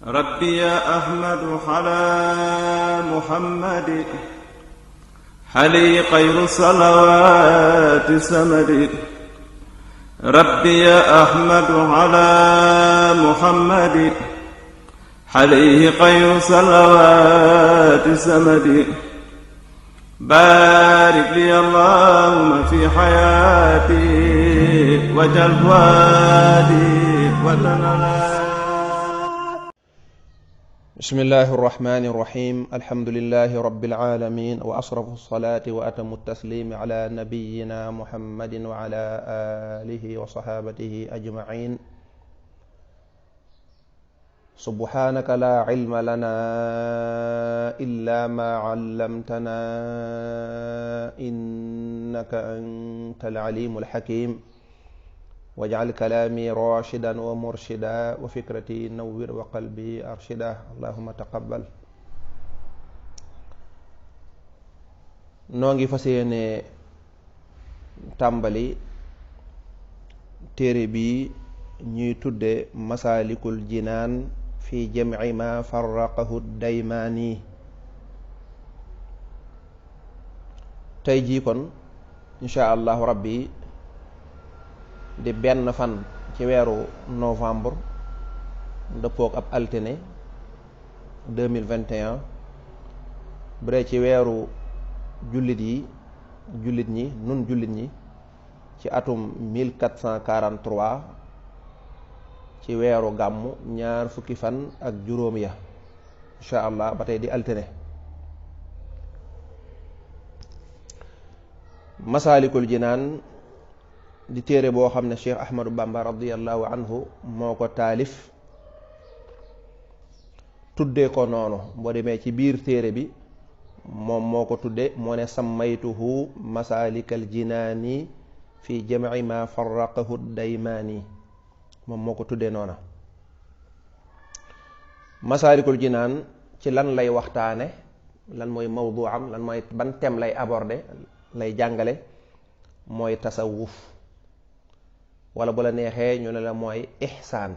ربي يا أحمد على محمد حلي خير صلوات سمد. ربي يا أحمد على محمد عليه خير صلوات سمد. بارك لي اللهم في حياتي وجل وادي وتنالي. بسم الله الرحمن الرحيم. الحمد لله رب العالمين، وأشرف الصلاة وأتم التسليم على نبينا محمد وعلى آله وصحابته أجمعين. سبحانك لا علم لنا إلا ما علمتنا إنك أنت العليم الحكيم. واجعل كلامي راشدا ومرشدا وفكرتي نور وقلبي أرشدا. اللهم تقبل. noo ngi fas yéene tàmbali téere bi ñuy tudde masaalikul jinaan fi jamci ma farraqahu daymaani. tey jii kon insha allahu rabbi di benn fan ci weeru novembre dëppook ab altine 2021 bu dee ci weeru jullit ñi nun jullit ñi ci atum 1443 ci weeru gàmmu ñaar fukki fan ak juróom ya insha allah ba tey di altine. masaalikul jinaan di téere boo xam ne Cheikh Ahmadou Bamba radiyallahu anhu moo ko taalif tuddee ko noonu. boo demee ci biir téere bi moom moo ko tudde moo ne sammaytuhu masaalikal jinaani fi jamci ma farraqahu daymaani. moom moo ko tuddee noona. masaalikul jinaan ci lan lay waxtaane, lan mooy mawdu am, lan mooy ban thème lay aborder, lay jàngale. mooy tasawuf, wala bu la neexee ñu ne la mooy ixsaan.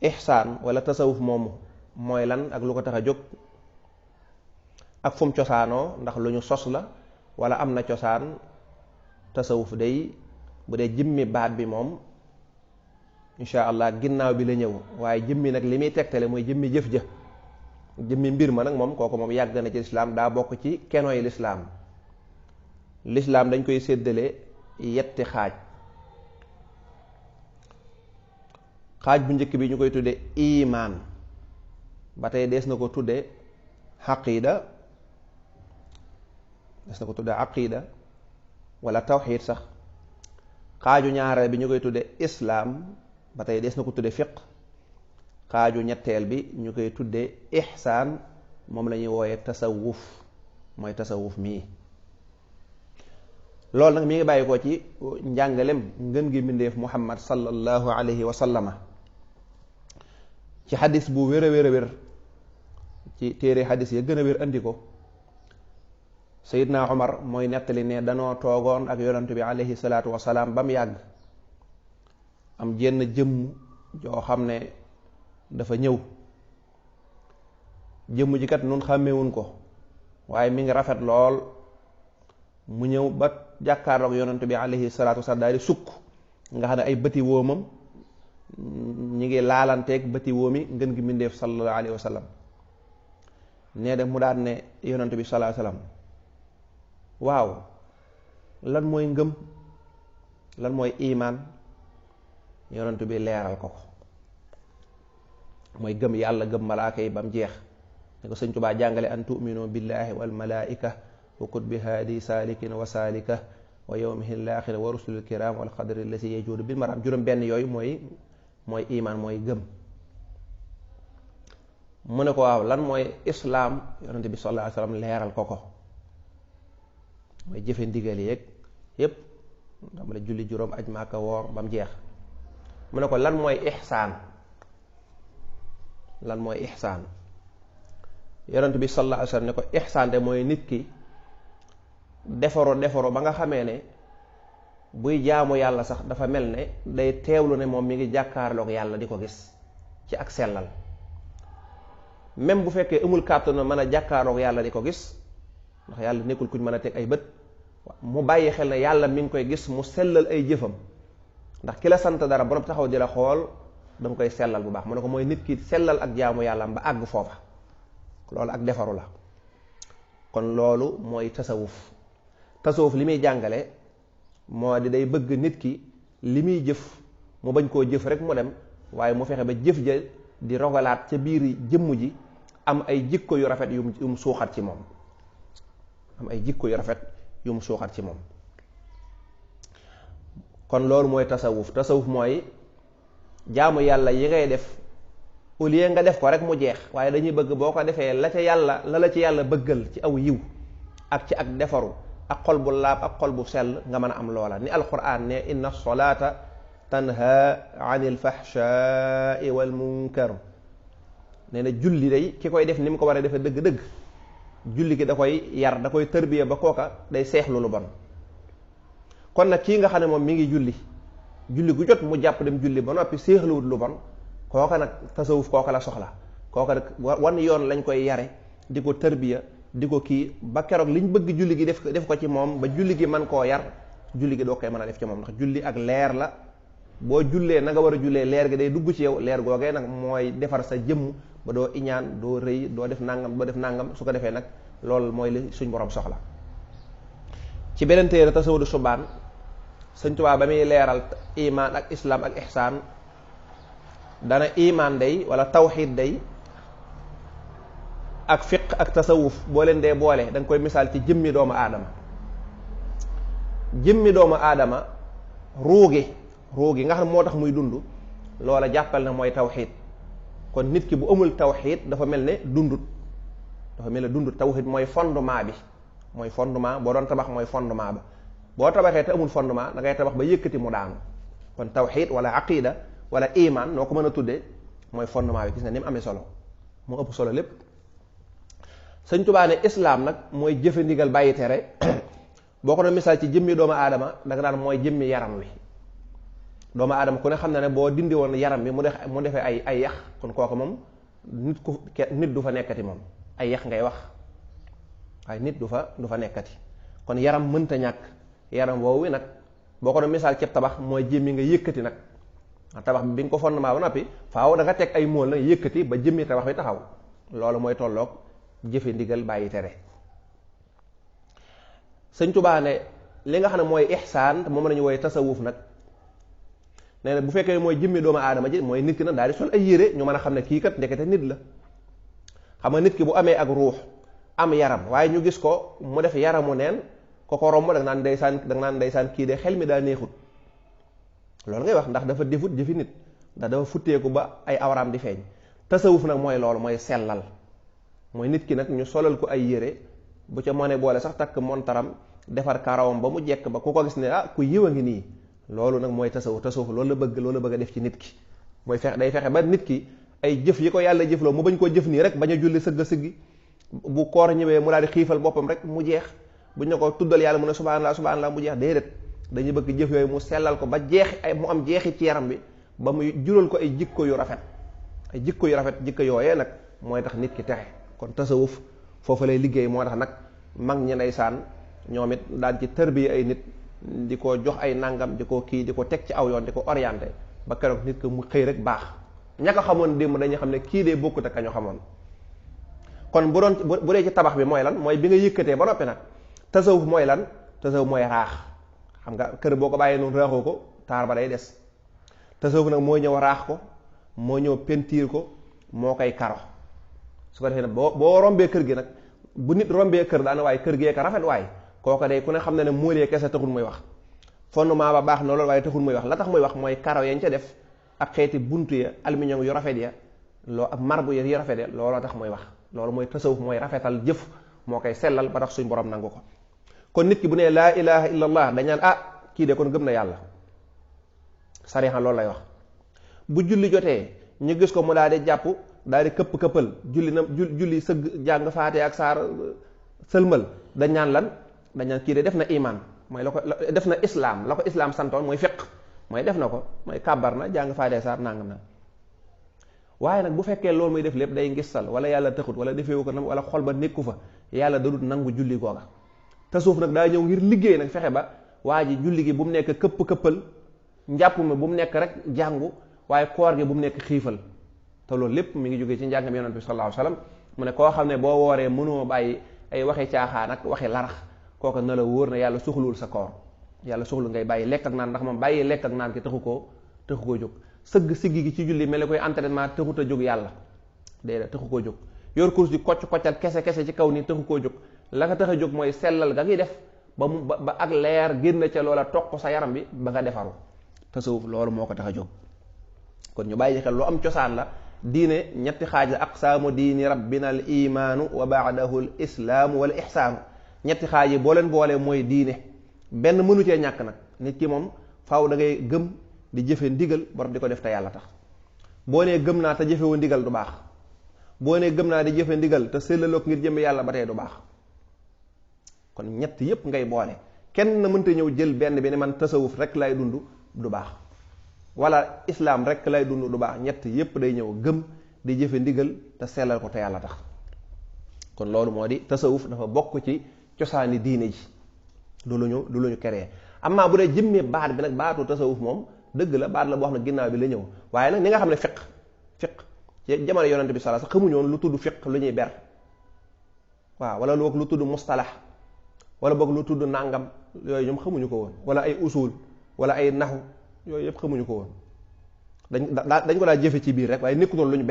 ixsaan wala tasawuf moomu mooy lan ak lu ko tax a jóg ak fu mu cosaanoo, ndax lu ñu sos la wala am na cosaan. tasawuf day bu dee jëmmi baat bi moom insha allah ginnaaw bi la ñëw, waaye jëmmi nag li muy tegtale mooy jëmmi jëf ja. jëmmi mbir ma nag moom kooku moom yàgg na ci lislaam, daa bokk ci kenoy lislaam. lislaam dañ koy séddale yetti xaaj. xaaj bu njëkk bi ñu koy tudde imaan, ba tey dees na ko tudde xaqiida, wala tawxiid sax. xaaju ñaareel bi ñu koy tudde islaam, ba tey dees na ko tudde fiq. xaaju ñetteel bi ñu koy tudde ixsaan, moom la ñuy wooye tasawuf, mooy tasawuf mii. loolu nag mi ngi bàyyi ko ci njàngalem ngën gi mbindéef muhammad sallallahu alayhi wa sallama. ci xadis bu wér a wér ci téere xadis ya gën a wér andi ko. sayidna omar mooy nettali ne danoo toogoon ak yonantu bi alayhi salaatu wasalaam ba mu yàgg am jenn jëmm joo xam ne dafa ñëw. jëmm ji kat nun xàmmewuñ ko, waaye mi ngi rafet lool. mu ñëw ba jàkkaarloog yonent bi alayhi salaatu wasalaam daal di sukk, nga xam ne ay bëti woomam ñi ngi laalanteeg bëti woomi ngën gi mbindéef sallallahu alayhi wa sallam. nee de mu daal ne yonent bi sallallahu alayhi wa sallam, waaw lan mooy ngëm, lan mooy imaan? yonent bi leeral ko mooy gëm yàlla, gëm malaaka yi ba mu jeex. ne ko Sëñ Tuubaa jàngale an tu'minu billahi wal malaika wa kutbi haadi saalikin wa saalika wa yawmihi laaxir wa rusulil kiram wal qadri lasi yajuudu bil maram. juróom benn yooyu mooy imaan, mooy gëm. mu ne ko waaw lan mooy islaam? yonent bi sallallahu alayhi wa sallam leeral ko mooy jëfe ndigal yeeg yépp, dama la julli juróom, aj Maaka, woor ba mu jeex. mu ne ko lan mooy ixsaan? lan mooy ixsaan? yonent bi sallallahu alayhi wa sallam ne ko ixsaan de mooy nit ki defaro ba nga xamee ne buy jaamu yàlla sax dafa mel ne day teewlu ne moom mi ngi jàkkaarloog yàlla di ko gis. ci ak sellal même bu fekkee amul kàttanu mën a jàkkaaroog yàlla di ko gis ndax yàlla nekkul kuñ mën a teg ay bët mu bàyyi xel ne yàlla mi ngi koy gis mu sellal ay jëfam ndax ki la sant dara borom taxaw di la xool da nga koy sellal bu baax mu ne ko mooy nit ki sellal ak jaamu yàlla ba àgg foofa loolu ak defaru la kon loolu mooy tasawuf li muy jàngale moo di day bëgg nit ki li muy jëf mu bañ koo jëf rek mu dem waaye mu fexe ba jëf ja di rogalaat ca biir jëmm ji am ay jikko yu rafet yum suuxat ci moom am ay jikko yu rafet yum suuxat ci moom kon loolu mooy tasawuf mooy jaamu yàlla yi ngay def au lieu nga def ko rek mu jeex waaye dañuy bëgg boo ko defee la ci yàlla bëggal ci aw yiw ak ci ak defaru ak xol bu laab ak xol bu sell nga mën a am loola ni alquran ne inna solata tanha anil fahshaai wal munkar nee na julli day ki koy def ni mu ko war a defee dëgg-dëgg julli gi da koy yar da koy tërbiya ba kooka day seexlu lu bon kon nag kii nga xam ne moom mi ngi julli gu jot mu jàpp dem julli ba noppi seexluwut lu bon kooka nag tasawuf kooka la soxla kooka nag wan yoon lañ koy yare di ko tërbiya di ko kii ba keroog liñ bëgg julli gi def ko ci moom ba julli gi mën koo yar julli gi doo koy mën a def ci moom ndax julli ak leer la boo jullee na nga war a jullee leer gi day dugg ci yow leer googee nag mooy defar sa jëmm ba doo iñaan doo rëy doo def nangam su ko defee nag loolu mooy li suñ borom soxla ci beneen téere tasawudu subaan Sëñ Tuubaa ba muy leeral imaan ak islaam ak ihsaan dana imaan day wala tawxiid day ak fiq ak tasawuf boo leen dee boole da nga koy misaal ci jëmmi doomu aadama ruugi nga xam ne moo tax muy dund loola jàppal na mooy tawxiid kon nit ki bu amul tawxiid dafa mel ne dundut tawxiid mooy fondement bi mooy fondement boo doon tabax mooy fondement ba boo tabaxee te amul fondement da ngay tabax ba yëkkati mu daanu kon tawxiid wala aqida wala iman noo ko mën a tuddee mooy fondement bi gis nga ni mu amee solo moo ëpp solo lépp Sëñ Tuubaa ne islaam nag mooy jëfe ndigal bàyyi tere boo ko doon misaal ci jëmmi doomu aadama da nga daan mooy jëmmi yaram wi doomu aadama ku ne xam na ne boo dindi woon yaram bi mu defee ay yax kon kooku moom nit du fa nekkati moom ay yax ngay wax waaye nit du fa nekkati kon yaram mënta ñàkk yaram woowu nag boo ko doon misaal ci tabax mooy jëmmi nga yëkkati nag tabax bi nga ko fondement ba noppi faaw da nga teg ay mool nag yëkkati ba jëmmi tabax bi taxaw loolu mooy tolloog jëfe ndigal bàyyi tere Sëñ Tuubaa ne li nga xam ne mooy ihsaan moom lañu wooye tasawuf nag nee na bu fekkee mooy jëmmi doomu aadama ji mooy nit ki nag daal di sol ay yére ñu mën a xam ne kii kat ndekete nit la xam nga nit ki bu amee ak ruux am yaram waaye ñu gis ko mu def yaramu neen ko romb da nga naan ndeysaan kii de xel mi daa neexut loolu ngay wax ndax dafa defut jëfi nit ndax dafa futteeku ba ay awraam di feeñ tasawuf nag mooy loolu mooy sellal mooy nit ki nag ñu solal ko ay yére bu ca mënee boole sax takk montaram defar karawam ba mu jekk ba ku ko gis ne ku yiw a ngi nii loolu nag mooy tasawuf loolu la bëgg a def ci nit ki mooy day fexe ba nit ki ay jëf yi ko yàlla jëfloo mu bañ koo jëf nii rek bañ a julli sëgg bu koor ñëwee mu daal di xiifal boppam rek mu jeex bu ñu ko tuddal yàlla mu ne subhanallah mu jeex déedéet dañuy bëgg jëf yooyu mu sellal ko ba mu am jeexi ci yaram bi ba muy jural ko ay jikko yu rafet jikko yooyee nag mooy tax nit ki texe kon tasawuf foofu lay liggéey moo tax nag mag ñi ndeysaan ñoom it daan ci tërbiya ay nit di ko jox ay nangam di ko kii di ko teg ci aw yoon di ko orienté ba keroog nit ko mu xëy rek baax ña ko xamoon démb dañuy xam ne kii dee bokkut ak ka ñu xamoon kon bu dee ci tabax bi mooy lan mooy bi nga yëkkatee ba noppi nag tasawuf mooy lan tasawuf mooy raax xam nga kër boo ko bàyyee noonu raaxoo ko taar ba day des tasawuf nag moo ñëw raax ko moo ñëw pentiir ko moo koy karo su ko defee nag boo rombee kër gi nag bu nit rombee kër daana waaye kër gee ka rafet waaye kooka day ku ne xam ne ne móolee kese taxul muy wax fondement ba baax na loolu waaye taxul muy wax la tax muy wax mooy karo yañ ca def ak xeeti buntu ya aluminium yu rafet ya ak marbre yu rafet ya looloo tax muy wax loolu mooy tasawuf mooy rafetal jëf moo koy sellal ba tax suñ borom nangu ko kon nit ki bu nee laa ilaha illa allah dañaan kii de kon gëm na yàlla sariha loolu lay wax bu julli jotee ñu gis ko mu daal di jàpp daal di këpp-këppal julli sëgg jàng faate ak saar sëlmal dañ ñaan kii de def na iman mooy la ko def na islaam la ko islaam santoon mooy fiq mooy def na ko mooy kàbbar na jàng faate saar nangam na waaye nag bu fekkee loolu muy def lépp day ngistal wala yàlla taxut wala defewu ko nam wala xol ba nekku fa yàlla dadut nangu julli googa. tasawuf nag daa ñëw ngir liggéey nag fexe ba waa ji julli gi bu mu nekk këppal njàpp mi bu mu nekk rek jàngu waaye koor gi bu mu nekk xiifal te loolu lépp mi ngi jógee ci njàngam yonent bi sallallahu alayhi wasallam mu ne koo xam ne boo wooree mënoo bàyyi ay waxi caaxaan ak waxi larax kooka na la wóor na yàlla soxluwul sa koor yàlla soxlu ngay bàyyi lekk ak naan ndax moom bàyyi lekk ak naan ki taxu koo jóg sëgg siggi gi ci julli mel ni koy entraînement taxut a jóg yàlla déedéet taxu koo jóg yor course di koccal kese ci kaw nii taxu koo jóg la nga tax a jóg mooy sellal ga ngi def ba ak leer génn ca loola toq sa yaram bi ba nga defaru tasawuf loolu moo ko tax a jóg kon ñu bàyyi xel lu am cosaan la diine ñetti xaaj la aqsaamu diini rabbina al imaanu wa baadahu al islaamu wal ixsaanu ñetti xaaj yi boo leen boolee mooy diine benn mënu cee ñàkk nag nit ki moom faaw da ngay gëm di jëfe ndigal borom di ko def te yàlla tax boo nee gëm naa te jëfewoo ndigal du baax boo nee gëm naa di jëfe ndigal te sellalook ngir jëm yàlla ba tey du baax kon ñett yépp ngay boole kenn mënta ñëw jël benn bi ne man tasawuf rek lay dund du baax wala islaam rek lay dund du baax ñett yépp day ñëw gëm di jëfe ndigal te sellal ko te yàlla tax kon loolu moo di tasawuf dafa bokk ci cosaani diine ji du lu ñu créé amaa bu dee jëmmee baat bi nag baatu tasawuf moom dëgg la baat la boo xam ne ginnaaw bi la ñëw waaye nag ni nga xam ne fiq ci jamono yonent bi sallallahu alayhi wasallam sax xamuñu woon lu tudd fiq lu ñuy ber waaw wala lu lu tudd mustalax wala boog lu tudd nàngam yooyu ñoom xamuñu ko woon wala ay usul wala ay naxu yooyu yëpp xamuñu ko woon dañ ko daa jëfe ci biir rek waaye nekkutoon lu ñu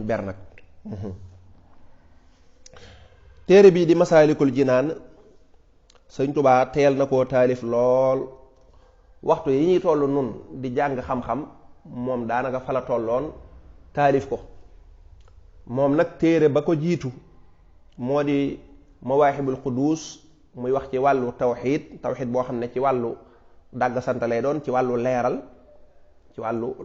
ber nag téere bii di masaalikul jinaan sëñ Tubaa teel na koo taalif lool waxtu yi ñuy toll nun di jàng xam-xam moom daanaka fa la tolloon taalif ko moom nag téere ba ko jiitu moo di mawaahibul quddus muy wax ci wàllu tawxiid boo xam ne ci wàllu dàgg sant lay doon ci wàllu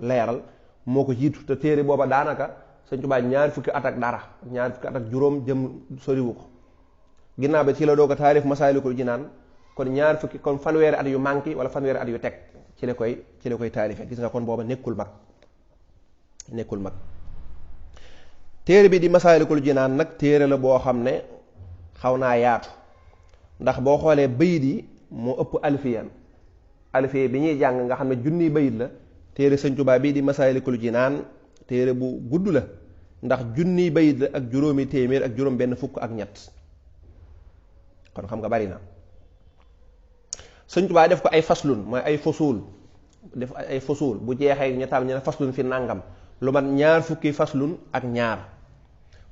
leeral moo ko jiitu te téere booba daanaka sëñ Tubaa ñaar fukki at ak juróom jëm soriwu ko ginnaaw ba ci la doo ko taalif masaalikul jinaan kon fanweeri at yu manqué wala fanweeri at yu teg ci la koy taalife gis nga kon booba nekkul mag téere bi di masaalikul jinaan nag téere la boo xam ne xaw naa yaatu ndax boo xoolee bayit yi moo ëpp alfiya bi ñuy jàng nga xam ne junniy bayit la téere sëñ Tuubaa bii di masaalikul jinaan téere bu gudd la ndax junniy bayit la ak juróomi téeméer ak juróom benn fukk ak ñett kon xam nga bari na sëñ Tuubaa def ko ay faslun mooy ay fusuul bu jeexee ñu taal ñu ne faslun fi nàngam lu mat ñaar fukki faslun ak ñaar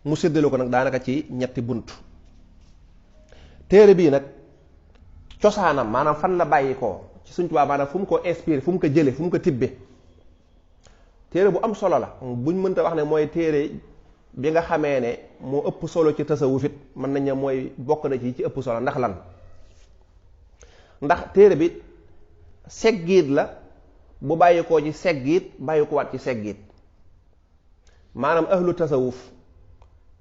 mu séddale ko nag daanaka ci ñetti bunt téere bii nag cosaanam maanaam fan la bàyyi ko ci sëñ Tuubaa maanaam fu mu ko inspiré fu mu ko jële fu mu ko tibbe téere bu am solo la buñ mënta wax ne mooy téere bi nga xamee ne moo ëpp solo ci tasawuf it mën nañ ne mooy bokk na ci ëpp solo ndax lan ndax téere bi seggiit la bu bàyyi koo ci seggiit bàyyi ko waat ci seggiit maanaam ahlu tasawuf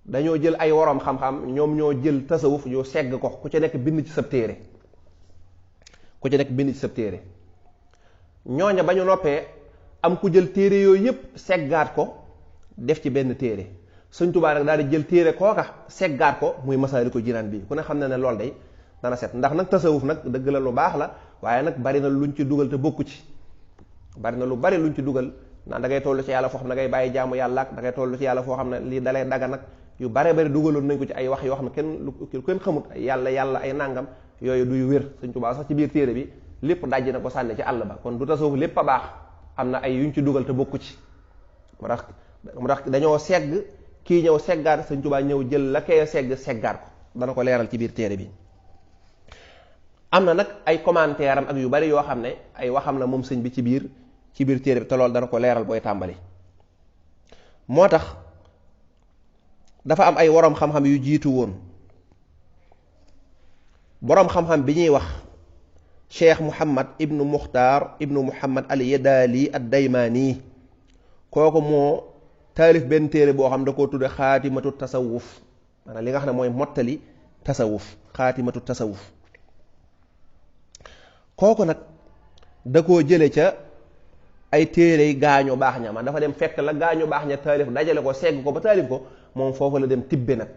dañoo jël ay woroom xam-xam ñoom ñoo jël tasawuf ñoo segg ko ku ci nekk bind ci sab téere ñooña ba ñu noppee am ku jël téere yooyu yépp seggaat ko def ci benn téere sëñ Tuubaa nag daal di jël téere kooka seggaat ko muy Masaalikul Jinaan bi ku ne xam na ne loolu day dana set ndax nag tasawuf nag dëgg la lu baax la waaye nag bari na luñ ci dugal te bokku ci bari na lu bari luñ ci dugal naan da ngay toll ci yàlla foo xam ne da ngay bàyyi jaamu yàlla ak da ngay toll ci yàlla foo xam ne lii dalay daga nag yu bare bari dugaloon nañ ko ci ay wax yoo xam ne kenn xamut ay yàlla ay nàngam yooyu duy wér sëñ Tuubaa sax ci biir téere bi lépp dajji na ko sànni ci àll ba kon du tasawuf lépp a baax am na ay yuñ ci dugal te bokku ci moo tax dañoo segg kii ñëw seggaat sëñ Tuubaa ñëw jël la koy seggaat ko dana ko leeral ci biir téere bi am na nag ay commentaire am ak yu bari yoo xam ne ay waxam la moom sëñ bi ci biir téere bi te loolu dana ko leeral booy tàmbali moo tax dafa am ay woroom xam-xam yu jiitu woon boroom xam-xam bi ñuy wax cheikh muhammad ibnu muxtaar ibnu muhammad al yadaali ad daymaani kooku moo taalif benn téere boo xam da koo tudde xaatimatu tasawuf maanaam li nga xam ne mooy mottali tasawuf xaatimatu tasawuf kooku nag da koo jële ca ay téere gaañu baax ña man dafa dem fekk la gaañu baax ña taalif dajale ko segg ko ba taalif ko moom foofu la dem tibbe nag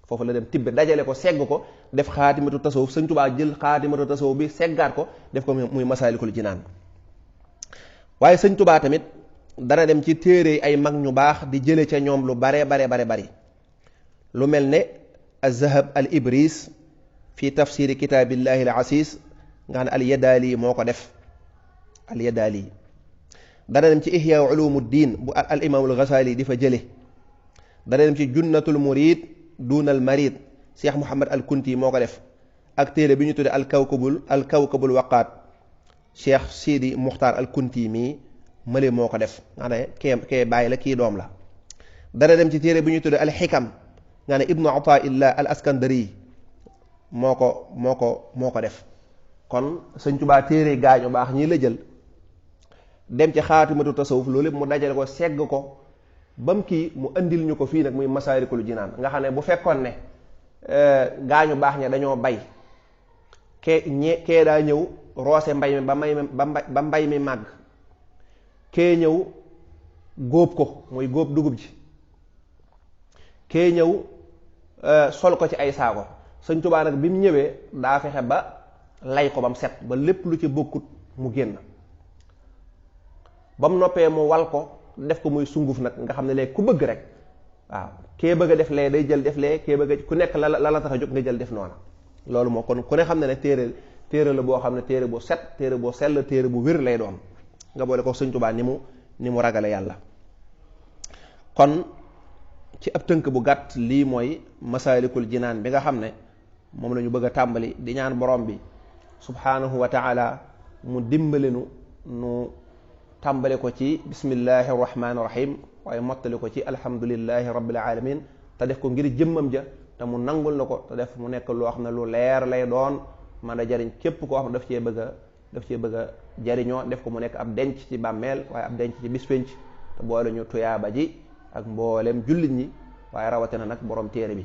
foofu la dem tibbe dajale ko segg ko def xaatimatu tasawuf Sëñ Tuubaa jël xaatimatu tasawuf bi seggaat ko def ko muy Masaalikul Jinaan. waaye Sëñ Tuubaa tamit dana dem ci téere ay mag ñu baax di jële ca ñoom lu bare bari lu mel ne az-Zahab al-Ibris fi tafsiri kitaabillahi al-Aziz nga xam ne al-Yadaali moo ko def al-Yadaali. dana dem ci Ihya Ulumuddin bu al imaamul Ghazali di fa jële dana dem ci Junnatul Murid Dunal Marid Cheikh Mouhamad al Kunti moo ko def ak téere bi ñu tudde al kawkabul waqaat Cheikh Sidi Muxtaar al Kunti mii mële moo ko def nga ne kee bàyyi la kii doom la. dana dem ci téere bi ñu tudde al xikam nga ne Ibnu Ataillah al Askandari moo ko def. kon Sëñ Tuubaa téere gaañu baax ñii la jël dem ci xaatimatu tasawuf loolu lépp mu dajale ko segg ko bam kii mu andil ñu ko fii nag muy Masaalikul Jinaan nga xam ne bu fekkoon ne gaañu baax ña dañoo bay kee daa ñëw roose mbay mi ba mbay mi màgg kee ñëw góob ko muy góob dugub ji kee ñëw sol ko ci ay saako Sëñ Tuubaa nag bi mu ñëwee daa fexe ba lay ko ba mu set ba lépp lu ci bokkut mu génn ba mu noppee mu wal ko def ko muy sunguf nag nga xam ne léegi ku bëgg rek waaw kee bëgg a def lee day jël def lee kee bëgg ku nekk la tax a jóg nga jël def noona loolu moo kon ku ne xam ne téere la boo xam ne téere bu set téere bu sell téere bu wér lay doon nga boole ko Sëñ Tuubaa ni mu ragale yàlla. kon ci ab tënk bu gàtt lii mooy Masaalikul Jinaan bi nga xam ne moom la ñu bëgg a tàmbali di ñaan borom bi subhaanahu wa taala mu dimbali nu tàmbale ko ci bismillahi rahmaani rahim waaye mottali ko ci alhamdulillahi rabbil alamin te def ko ngir jëmmam ja te mu nangul na ko te def mu nekk loo xam ne lu leer lay doon man a jariñ képp koo xam ne daf cee bëgg a jariñoo def ko mu nekk ab denc ci bàmmeel waaye ab denc ci bis pénc te boole ñu tuyaaba ji ak mboolem jullit ñi waaye rawatina nag borom téere bi